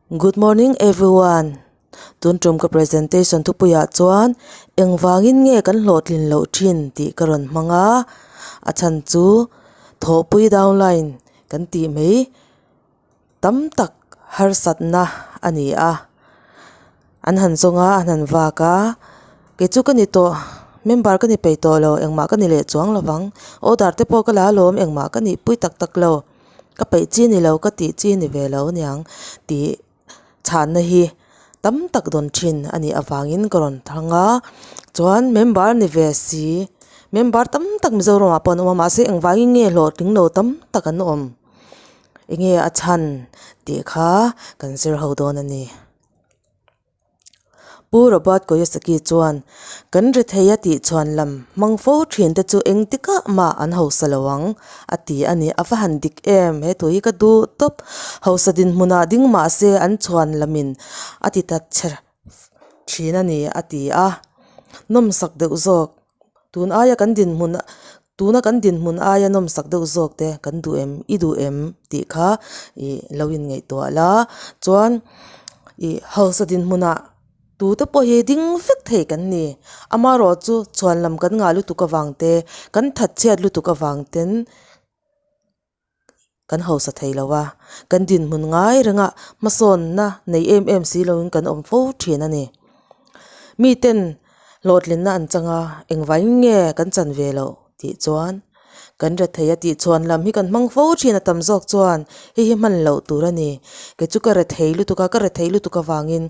Good morning everyone. Tun tum ka presentation thupuiah chuan engvangin nge kan hlawhtlin loh thin tih ka rawn hmang a, a chhan chu thawhpui downline kan tih mai tam tak harsatna a ni a, an han zawng a an han vak a, kei chu ka ni tawh member ka ni peih tawh lo engmah ka ni leh chuang lo vang order te pawh ka la alawm engmah ka nih pui tak tak lo. Ka peih chi ni lo ka tih chi ni ve lo aniang tih chhanna hi tam tak dawn thin a nih avangin ka rawn thlang a chuan member ni ve si member tam tak Mizoram ah pawh an awm a mahse engvangin nge hlawhtling lo tam tak an awm enge a chhan tih kha kan zir ho dawn a ni. Pu Robert Kiyosaki chuan, Kan rethei a tih chhuan lam hmang fo thin te chu engtikah mah an hausa lo ang, a ti a ni. A va han dik em? He thu hi ka duh tawp. Hausa dinhmunah ding mah se an chhuan lamin a ti ta che thin a ni, a ti a. Nawmsak deuh zawk. Tun aia kan dinhmun tuna kan dinhmun aia nawmsak deuh zawk te kan duh em i duh em tih kha ih lo inngaihtuah la chuan ih hausa dinhmunah tute pawh hi ding vek thei kan ni amaherawh chu chhuan lam kan ngah lutuk avang te kan thatchhiat lutuk avang ten. Kan hausa thei lo a, kan dinhmun ngai rengah hmasawnna nei em em si loin kan awm fo thin a ni. Miten hlawhtlinna an chang a, engvangin nge kan chan ve loh tih chuan kan re thei a tih chhuan lam hi kan hmang fo thin a tam zawk chuan hei hi hman loh tur a ni. Kei chu ka re thei lutuk a, ka re thei lutuk avangin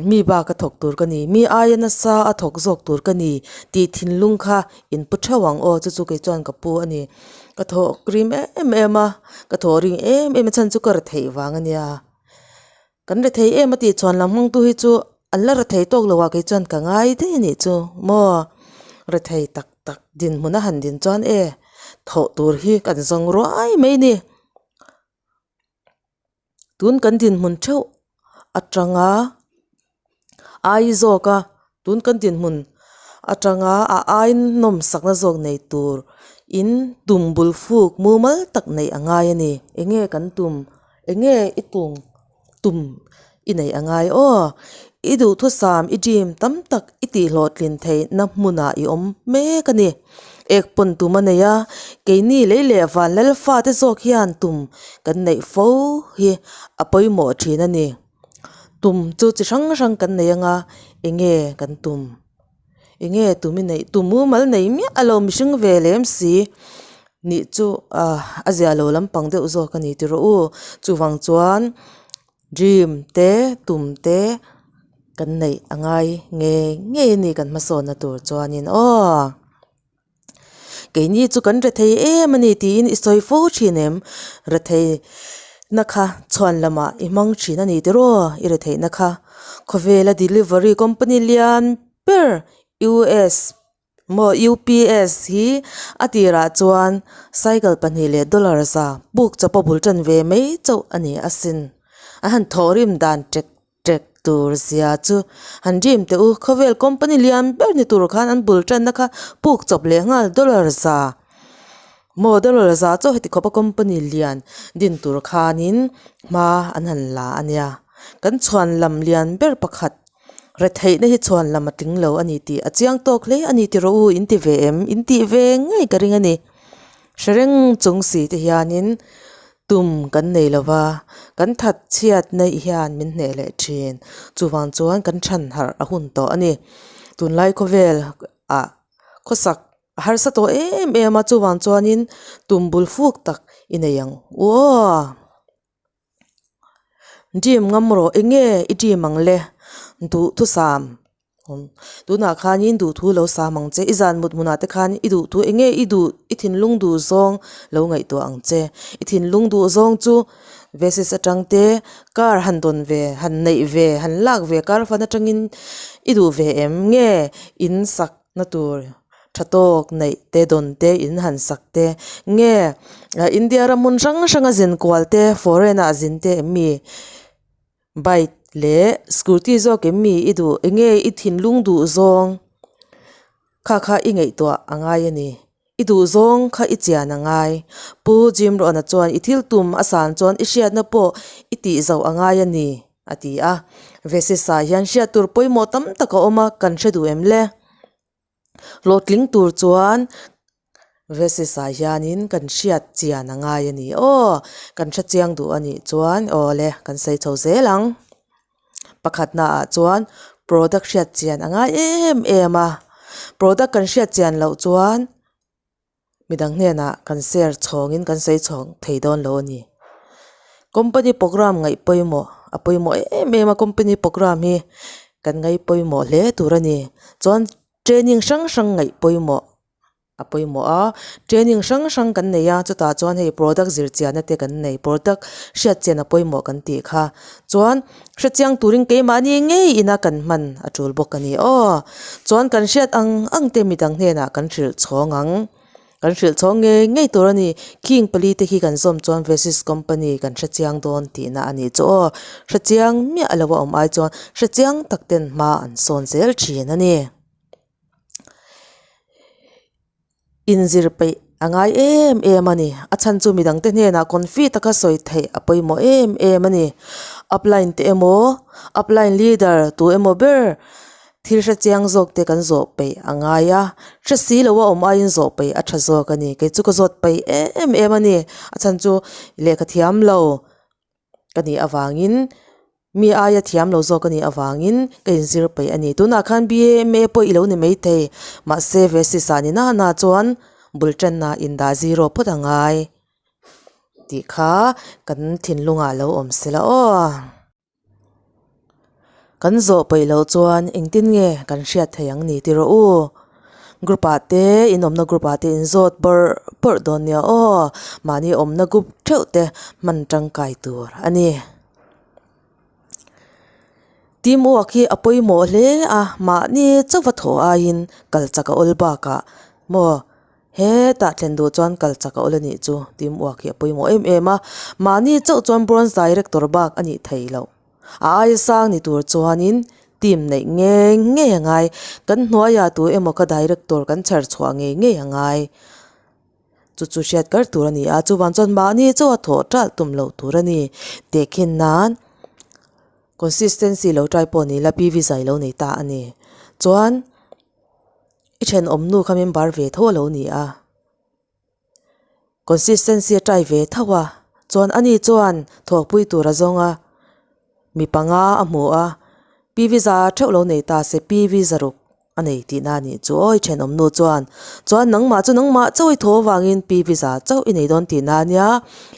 mi bak a thawk tur ka ni, mi aia nasa a thawk zawk tur ka ni tih thinlung kha in pu theuh ang aw chu chu kei chuan ka pu a ni. Ka thawh rim em em a, ka thawh ring em em a chhan chu ka re theih vang a nia. Kan re thei em a tih chuan lam hmangtu hi chu an la re thei tawk lo a kei chuan ka ngai daih a nih chu maw. Re thei tak tak dinhmun a han din chuan e thawh tur hi kan zawng ruai mai a ni. Tun kan dinhmun theuh atanga ai zawk a tun kan dinhmun atanga a ai nawm sakna zawk nei tur in tum bul fuk mumal tak neih a ngai a ni enge kan tum enge i tum tum i neih a ngai aw i duhthusam i dream tam tak i tih hlawhtlin theihna hmunah i awm mek a ni. Ek pawn tum a nei a, keini lei leh van lal fate zawk hian tum kan neih fo hi a pawimawh thin a ni. Tum chu chi hrang hrang kan nei anga enge kan tum? Enge tum i neih? Tum mumal nei miah a lo mihring ve lem si nih chu ah a zia lo lampang deuh zawk a ni tih rawh u. Chuvang chuan dream te tum te kan neih a ngai ngei ngei a ni kan hmasawnna tur chuanin aw keini chu kan rethei em a ni tiin i sawi fo thin em rethei na kha chhuan lamah i hmang thin a ni tiraw i retheih na kha khawvela delivery company lian ber U_S Maw UPS hi a tirah chuan cycle pahnih leh dollar za puk chawpa bul tan ve mai chauh a ni asin. A han thawhrim dan ṭek ṭek tur zia chu han rim teh u. Khawvel company lian ber ni tur khan an bul tanna kha puk chawp leh nghal dollar za maw dollar za chauh heti khawpa company lian din tur khanin hma an han la a nia. Kan chhuan lam lian ber pakhat. Retheihna hi chhuan lam a tling lo a ni tih a chiang tawk hle a ni ti rawh u in ti ve em? In tih ve ngei ka ring a ni. Hre reng chung si te hianin tum kan nei lo va, kan that chhiat neih hian min hneh leh thin. Chuvang chuan kan chhan harh a hun tawh a ni. Tunlai khawvel ah khawsak a harsa tawh em em a, chuvang chuanin tum bul fuk tak i nei ang u aw. Dream ngam rawh eng nge i dream ang le duhthusam tunah khanin duhthu lo sam ang che i zan mut hmunah te khan i duhthu eng nge i duh i thinlung duh zawng lo ngaihtuah ang che i thinlung duh zawng chu vesis atang te car han dawn ve han neih ve han lak ve car fan atangin i duh ve em nge in sak na tur tha tawk neih te dawn te in han sak te nge India ram hmun hrang hrang a zin kual te foreign ah zin te em mi bike leh scooty zawk em mi i duh eng nge i thinlung duh zawng kha kha i ngaihtuah a ngai a ni i duh zawng kha i chian a ngai Pu Jim Rawna chuan i thil tum a san chuan i hriatna pawh i tih zauh a ngai a ni. a ti a. Vesis ah hian hriat tur pawimawh tam tak a awm a, kan hre duh em le? Hlawhtling tur chuan Vesis ah hianin kan hriat chian a ngai a ni aw. Kan hre chiang duh a nih chuan aw le kan sawi chho zel ang. Pakhatna ah chuan product hriat chian a ngai em em a, product kan hriat chian loh chuan midang hnenah kan share chhawngin kan sawi chhawng thei dawn lo a ni. Company programme ngaih pawimawh a pawimawh em em a company programme hi kan ngaih pawimawh hle tur a ni. Chuan training hrang hrang ngaih pawimawh a pawimawh a training hrang hrang kan nei a chutah chuan hei product zir chianna te kan nei product hriat chian a pawimawh kan tih kha chuan hrechiang turin keimahni ngei ina kan hman a tul bawk a ni aw chuan kan hriat ang ang te midang hnenah kan hrilh chhawng ang kan hrilh chhawng ngei ngei tur a ni khing pali te khi kan zawm chuan vesis company kan hrechiang dawn tihna a nih chu aw hrechiang miah lo a awm ai chuan hrechiang tak ten hma an sawn zel thin a ni. Inzir peih a ngai em em a ni. A chhan chu midangte hnenah confi taka sawi theih a pawimawh em em a ni. Upline te emaw, upline leader tu emaw ber thil hre chiang zawk te kan zawh peih a ngai a. Hre si lo a awm aiin zawh peih a tha zawk a ni. Kei chu ka zawt peih em em a ni. A chhan chu lehkha thiam lo ka nih avangin Mi aia thiam lo zawk a nih avangin ka inzir peih a ni. Tunah khan BAMA pawh i lo ni maithei, mahse Vesis ah ni nana chuan bul tanna indah zero phawt a ngai tih kha kan thinlungah lo awm se la aw. Kan zawh peih loh chuan engtin nge kan hriat theih ang ni ti rawh u. Group ah te in awmna group ah te in zawt bawrh bawrh dawn nia aw. Mahni awmna group theuh te hman tangkai tur a ni. Teamwork hi a pawimawh hle a, mahni chauh a thawh aiin kal chak a awl bakah maw hetah thlen duh chuan kal chak a awl a nih chu teamwork hi a pawimawh em em a, mahni chauh chuan bronze director bak a nih theih loh. A aia sang ni tur chuanin team neih ngei ngei a ngai, kan hnuaiah tu emaw kha director kan chher chhuah ngei ngei a ngai. Chu chu hriat kar tur a ni a, chuvang chuan mahni chu a thawh ṭalh tum loh tur a ni. Tehkhin nan consistency lo try pawh ni la PV zai lo nei ta a ni. Chuan i thenawm nu kha member ve tho a lo ni a, consistency a try ve tho a, chuan ani chuan thawhpui tur a zawng a, mi panga a hmu a, PV za theuh lo nei ta se PV zaruk. A nei tihna a nih chu awi thenawm nu chuan chuan nangmah chu nangmah chauh i thaw avangin pi visa chauh i nei dawn tihna a nia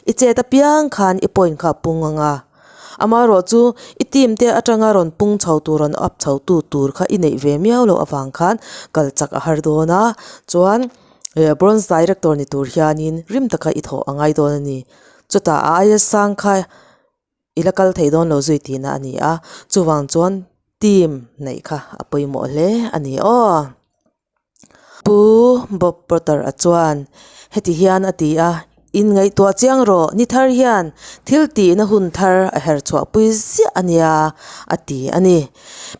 i chet apiang khan i point kha a pung ang a amaherawh chu i team te atanga rawn pung chho tur rawn up chho tu tur kha i neih ve miau loh avang khan kal chak a har dawn a chuan bronze director ni tur hianin rim taka i thawh a ngai dawn a ni chutah a aia sang kha. I la kal thei dawn lo zui tihna a ni a, chuvang chuan team neih kha a pawimawh hle a ni aw. Pu Bob Potter a chuan heti hian a ti a, Inngaihtuah chiang rawh, ni thar hian thil tihna hun thar a her chhuah pui ziah a nia a ti a ni.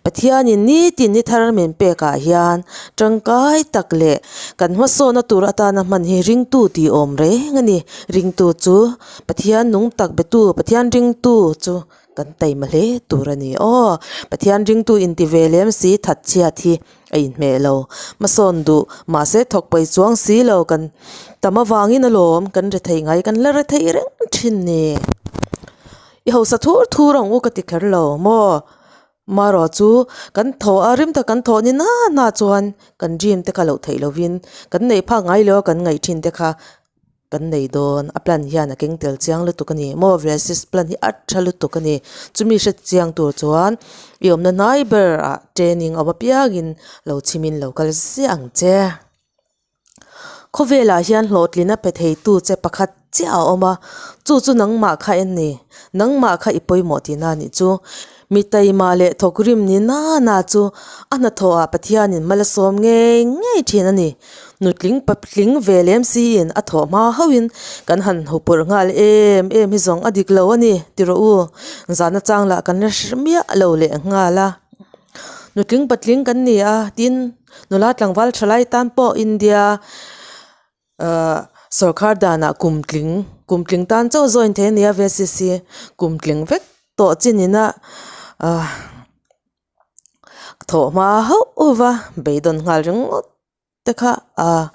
Pathianin nitin ni thar min pekah hian tangkai tak leh kan hmasawhna tur atana hman hi ringtu tih awm reng a ni. Ringtu chu Pathian nung tak betu, Pathian ringtu chu kan taima hle tur a ni aw. Pathian ringtu inti ve lem si that chhiat hi a inhmeh lo. Hmasawn duh mahse thawk pawi chuang si lo kan tam avangin alawm kan rethei ngai kan la rethei reng thin ni. I hausa thur thur ang u ka ti kher lo maw? Marawh chu kan thawh a rim tak kan thawh ni na na chuan kan dream te kha loh theih lovin kan neih phak ngai lo a kan ngaih thin te kha kan nei dawn. A plan hian a keng tel chiang lutuk a ni maw? Vesis plan hi a tha lutuk a ni. Chumi hre chiang tur chuan i awmna hnai ber ah training awm apiangin lo chhimin lo kal ziah ang che. Khawvelah hian hlawhtlina pe theitu che pakhat chiah a awm a, chu chu nangmah kha en ni, nangmah kha i pawimawh tihna a nih chu. Mi taima leh thawkrim ni nana chu a hnathawhah Pathianin mal a sawm ngei ngei thin a ni. Nutling patling ve lem siin a thawh hma hauhin kan han hupurh nghal em em hi zawng a dik lo a ni ti rawh u, zan achang lah kan la hre miah lo leh nghal a. Nutling patling kan ni a, tin Nula tlangval thalai tan pawh India ahh sawrkar danah kum tling kum tling tan chauh join thei a ni a VCC kum tling vek. tawh chin ina ah thawh hma hauh va beidawn nghal ringawt te kha ah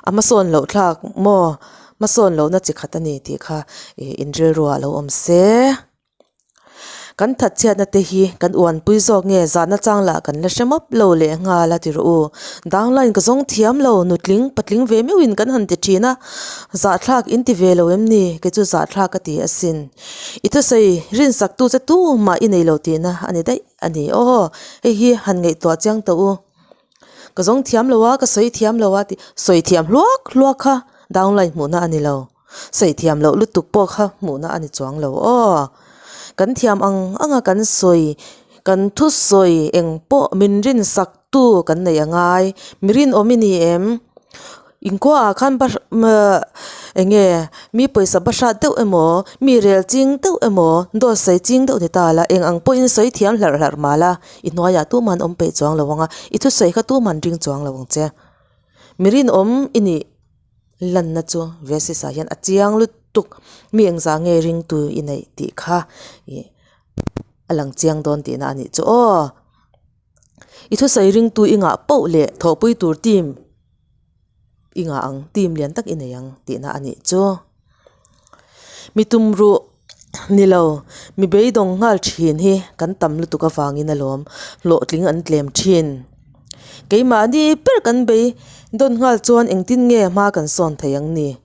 a hmasawn loh thlak maw hmasawn lohna chi khat a ni tih kha ih in rilruah a lo awm se. Kan that chhiatna te hi kan uanpui zawk nge zahna chang lah kan la hre mawp lo leh nghal a ti rawh u. Downline ka zawng thiam lo nutling patling ve meuhin kan han ti thin a, zahthlak in ti ve lo em ni? Kei chu zahthlak ka ti asin. I thusawi rinsak tu che tumah i nei lo tihna a ni daih a ni. Aw hei hi han ngaihtuah chiang tawh u. Ka zawng thiam lo a, ka sawi thiam lo a tih sawi thiam hluak hluak kha downline hmuhna a ni lo. Sawi thiam loh lutuk pawh kha hmuhna a ni chuang lo aw. Kan thiam ang anga kan sawi, kan thusawi eng pawh min rinsak tu kan nei a ngai. Mi rinawm i ni em? Inkhua ah khan eng nge mi pawisa ba hrat deuh emaw, mi rel ching deuh emaw, dawt sawi ching deuh ni ta la, eng ang pawhin sawi thiam hlarh hlarh mah la, i hnuaiah tuman awm peih chuang lo ang a, i thusawi kha tuman ring chuang lo ang che. Mi rinawm i nih. Lanna chu Vesis ah hian a chiang lutuk mi engzah nge ringtu i neih tih kha ih a lang chiang dawn tihna a nih chu aw. I thusawi ringtu i ngah poh leh thawhpui tur team i ngah ang team lian tak i nei ang tihna a nih chu. Mi tumruh ni lo mi beidawng nghal thin hi kan tam lutuk avangin alawm hlawhtling an tlem thin. Keimahni ber kan bei dawn nghal chuan engtin nge hma kan sawn thei ang ni?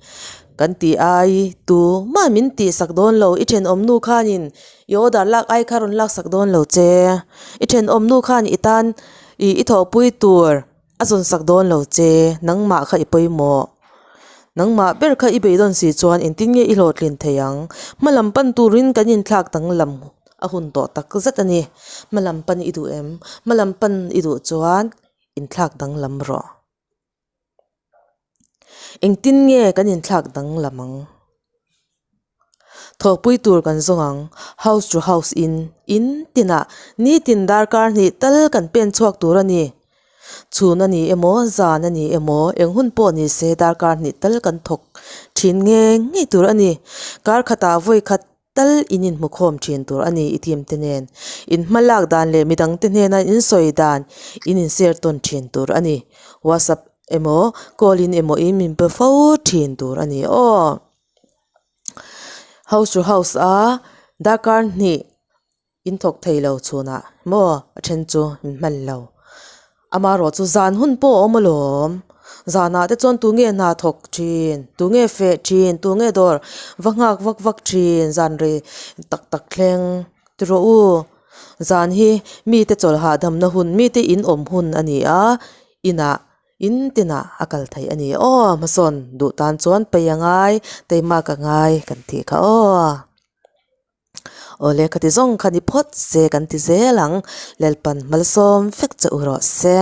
Kan tih ai tumah min tihsak dawn lo i thenawm nu khanin i order lak ai kha rawn laksak dawn lo che i thenawm nu khan i tan ih i thawhpui tur. A zawn sak dawn lo che, nangmah kha i pawimawh. Nangmah ber kha i beidawn si chuan engtin nge i hlawhtlin thei ang? Hma lam pan turin kan inthlak danglam a hun tawh tak zet a ni. Hma lam pan i duh em? Hma lam pan i duh chuan inthlak danglam rawh. Engtin nge kan inthlak danglam ang? Thawkpui tur kan zawng ang, house to house in, in tinah nitin darkar hnih tal kan pen chhuak tur a ni. Chhun a ni emaw, zan a ni emaw, eng hun pawh ni se darkar hnih tal kan thawk thin nge ngei tur a ni. Kar khatah vawi khat tal in inhmukhawm thin tur a ni i team te nen. In hma lak dan leh midang te hnena in sawi dan in inshare tawn thin tur a ni. WhatsApp emaw, call in emaw in min pe fo thin tur a ni aw. House to house a darkar hnih in thawk thei lo chhunah maw a then chu min hman lo amaherawh chu zan hun pawh a awm alawm zanah te chuan tunge hna thawk thin tunge feh thin tunge dawr va nghak vak vak thin zan rei tak tak thleng ti rawh u zan hi mite chawlh hahdamna hun mite in awm hun a ni a inah. In tinah a kal theih a ni aw, hmasawn duh tan chuan pei a ngai, teimak a ngai kan tih kha aw. Awle khati zawng kha ni phawt se kan ti zel ang, Lalpan malsawm vek che u rawh se.